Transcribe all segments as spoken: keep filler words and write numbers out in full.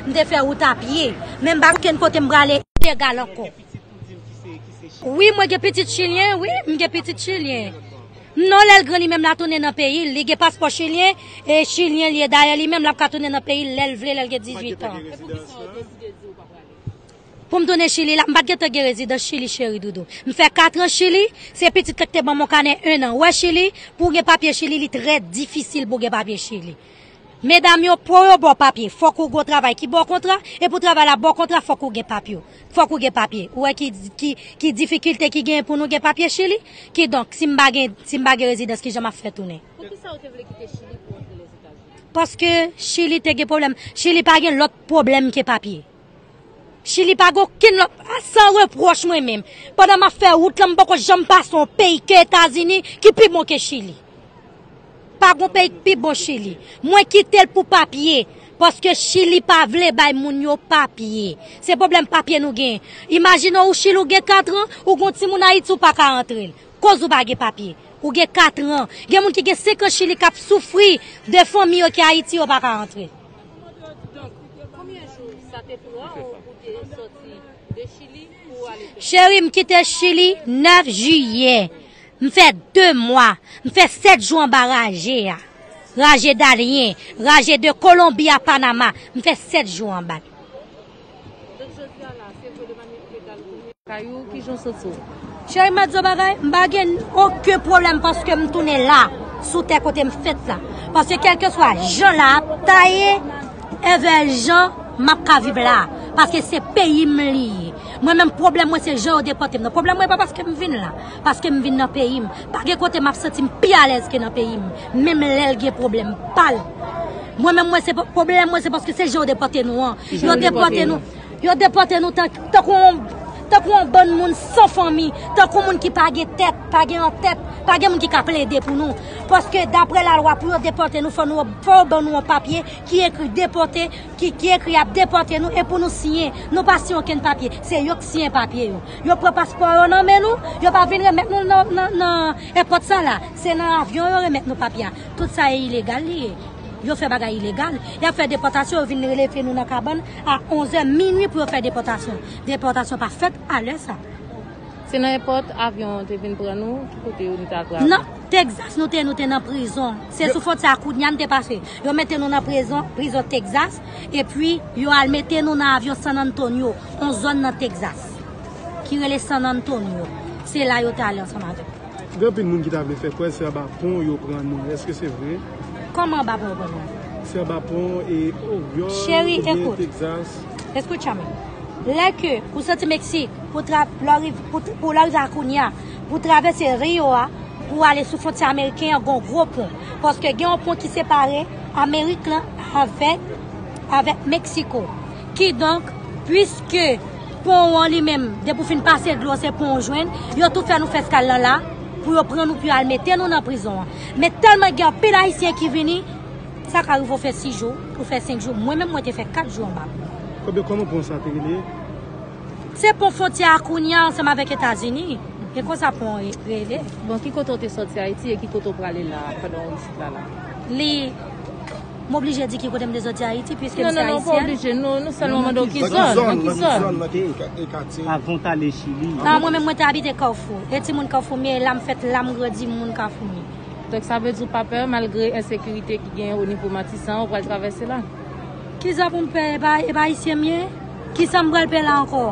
M te fè wout a pye. Men m pa gen okenn kote m prale ilegal ankò. Wi, mwen gen pitit chilyen, wi, m gen pitit chilyen. Non, lè l gran li menm l a tounen nan peyi l, li gen paspò chilyen, e chilyen li ye. Dayè li menm l ap ka tounen nan peyi l lè l vle, lè l gen dizuit an. Pou m tounen Chili la, m pa t gentan gen rezidans Chili, cheri doudou. M fè kat an Chili, se pitit la ki te ban m yon kanè en an. Ou wè Chili, pou w gen papye Chili, li trè difisil pou w gen papye Chili. Medam yo, pou yo ba w papye, fòk ou gen yon travay ki ba w kontra, e pou travay la ba w kontra, fòk ou gen papye. Fòk ou gen papye. Ou wè ki, ki, ki difikilte ki genyen pou nou gen papye Chili? Kidonk, si m pa gen, si m pa gen rezidans, kijan m ap fè tounen? Poukisa ou te vle kite Chili pou antre Lèzetazini? Paske Chili te gen pwoblèm. Chili pa gen lòt pwoblèm ke papye. Chili pa gen okenn lòt, a, san repwòch mwen menm. Pandan m ap fè wout lan, m poko janm pase yon peyi ke Etazini ki pi bon ke Chili. Pa gen peyi ki pi bon Chili. Mwen kite l pou papye, paske Chili pa vle bay moun yo papye. Se pwoblèm papye nou gen. Imajine w, ou Chili, ou gen kat an, ou gen yon timoun Ayiti, ou pa ka antre l. Koz ou pa gen papye. Ou gen kat an. Gen moun ki gen senk an Chili k ap soufri de fanmi yo ki Ayiti, yo pa ka antre. Donk, konbyen jou sa te pran ou pou te soti de Chili pou ale Pèn? Cheri, m kite Chili nèf jiyè. M fè de mwa. M fè sèt jou anba raje a. Raje Darien, raje de Kolonbi a Panama. M fè sèt jou anba l. Donk, jodi a la, se vre de manyè ilegal ou tounen? Kay ou, kijan w santi w? Cheri, m ap di w bagay, m pa gen okenn pwoblèm paske m tounen la, sou tè kote m fèt la. Paske kèlkeswa jan la ap taye, envè jan m ap ka viv la. Paske se peyi m li ye. Mwen menm, pwoblèm mwen se jan yo depòte m nan. Pwoblèm mwen pa paske m vin la, paske m vin nan peyi m. Pa gen kote m ap santi m pi alèz ke nan peyi m. Menm lè l gen pwoblèm pa l. Mwen menm, mwen se pwoblèm mwen se paske se jan yo depòte nou an. Yo depòte nou. Yo depòte nou tan, tankou yon, tankou yon bann moun san fanmi, tankou moun ki pa gen tèt, pa gen yon tèt, pa gen moun ki ka plede pou nou. Paske daprè lalwa, pou yo depòte nou, fò nou, fò yo ban nou yon papye ki ekri depòte, ki, ki ekri y ap depòte nou, e pou nou siyen. Nou pa siyen okenn papye. Se yo k siyen papye yo. Yo pran paspò yo nan men nou, yo pa vin remèt nou nan, nan, nan èpòt sa la. Se nan avyon yo remèt nou papye a. Tout sa e ilegal li ye. Yo fè bagay ilegal. Y ap fè depòtasyon, yo vin releve nou nan kabann a onzè minui pou yo fè depòtasyon. Depòtasyon pa fèt a lè sa. Se nan èpòt avyon an te vin pran nou, ki kote yo nou te atrape? Nan Texas nou te, nou te nan prizon. Se sou fwontyè a Cunha n te pase. Yo mete nou nan prizon, prizon Texas, epi yo al mete nou nan avyon San Antonio, yon zòn nan Texas, ki rele San Antonio. Se la yo te ale ansanm avèk nou. Gen anpil moun ki ta vle fè kwè se anba pon yo pran nou. Èske se vre? Kòman anba pon yo pran nou? Se anba pon e Oregon Cheri, oubyen ekout. Texas. Escúchame. Lè ke ou soti Meksik, pou tra-, pou lè w riv-, pou, pou lè w rive a Cunha, pou travèse Rio a, pou ale sou fwontyè ameriken an, gon gwo pon. Paske gen yon pon ki separe Amerik lan avèk, avèk Meksiko. Kidonk, piske pon an li menm, depi w fin pase dlo, se pon w jwenn, yo tou fè nou fè eskal lan la, pou yo pran nou, pou yo al mete nou nan prizon an. Men tèlman gen anpil Ayisyen ki vini, sa ka rive w fè sis jou, ou fè senk jou. Mwen menm, mwen te fè kat jou anba pon. Kòman, kòman pon sa te rele? Se pon fwontyè a Cunha ansanm avèk Etazini. E konsa pon an re-, rele. Bon, ki kote w te sòti Ayiti e ki kote w prale la pandan w isit la la? Li, m oblije di ki kote m te sòti Ayiti, piske m se ayisyèn. Non, non, non, pa oblije. Nou, nou sèlman mande w ki zòn, nan ki zòn? Nan ki zòn, nan ki katye? Avan w t ale Chili. Non, mwen menm, mwen te abite Kafou. E timoun Kafou m ye, la m fèt, la m grandi, m moun Kafou m ye. Donk, sa vle di w pa pè, malgre ensekirite ki genyen o nivo Matisan, ou pral travèse la? Kisa pou m pè, e pa, e pa ayisyen m ye? Kisa m pral pè la ankò?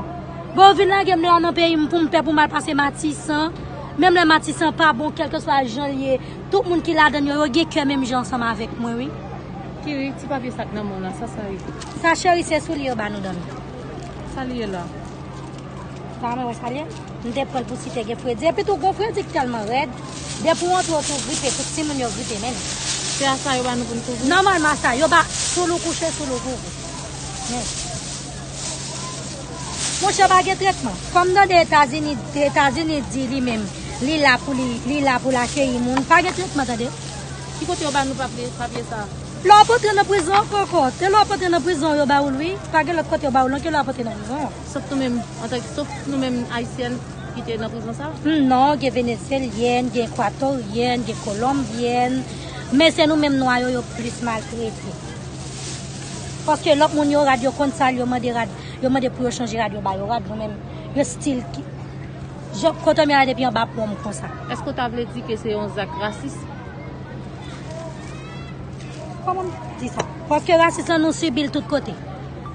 Bon, yo vin lage m la nan peyi m pou m pè pou m al pase Matisan. Menm lè Matisan pa bon, kèlkeswa jan l ye, tout moun ki ladan l yo, yo gen kè menm jan ansanm avèk mwen, wi. Kiri, ti papye sa k nan men w la, sa sa ye? Sa, cheri, se soulye yo ba nou dòmi. Sa l ye la? Pa renmen wè sa l ye? M te pran l pou si te gen fredi. Epi tou, gon fredi k tèlman rèd. Depi w antre, w tou gripe, tout timoun yo gripe menm. Se a sa yo ba nou pou n kouvri? Nòmalman, a sa. Yo ba, sou l ou kouche, sou l ou kouvri. Men. Monchè, pa gen trètman. Kòm tande Etazini, Etazini di li menm, li la pou li, li la pou l akeyi moun. Pa gen trètman, tande. Ki kote yo ba nou papye, papye sa? Lè w ap antre nan prizon ankò, ankò. Se lè w ap antre nan prizon yo ba ou l, wi. Pa gen lòt kote yo ba ou l, non, ke lè w ap antre nan prizon. Sof nou menm, antanke, sof nou menm Ayisyèn ki te nan prizon sa? Hmm, non, gen Venezyelyèn, gen Ekwatoryen, gen Kolonbyèn. Men se nou menm nwa yo, yo plis maltrete. Paske lòt moun yo rad, yo konn sa, yo mande rad, yo mande pou yo chanje rad, yo ba yo rad, mwen menm, yo stil ki, jan, kote m ye a depi anba pon m konsa. Èske w ta vle di ke se yon zak rasis? Kòman m di sa? Paske rasis lan nou sibi l tout kote.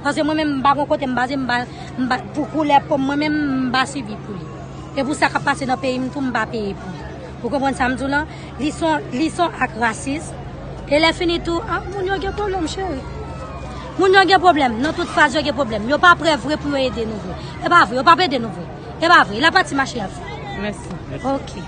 Paske mwen menm m pa gon kote m baze, m pa, m pa, pou koulè po m, mwen menm m pa sibi pou li. E pou sa k ap pase nan peyi m tou, m pa peye pou li. Ou konprann sa m di w lan? Li son, li son ak rasis. E lè fini tou, ah, moun yo gen pwoblèm, cheri. Moun yo gen pwoblèm. Nan tout faz, yo gen pwoblèm. Yo pa prè vre pou yo ede nou vre. E pa vre, yo p ap ede nou vre. E pa vre. La pati mache ap fè. Mèsi. Ok.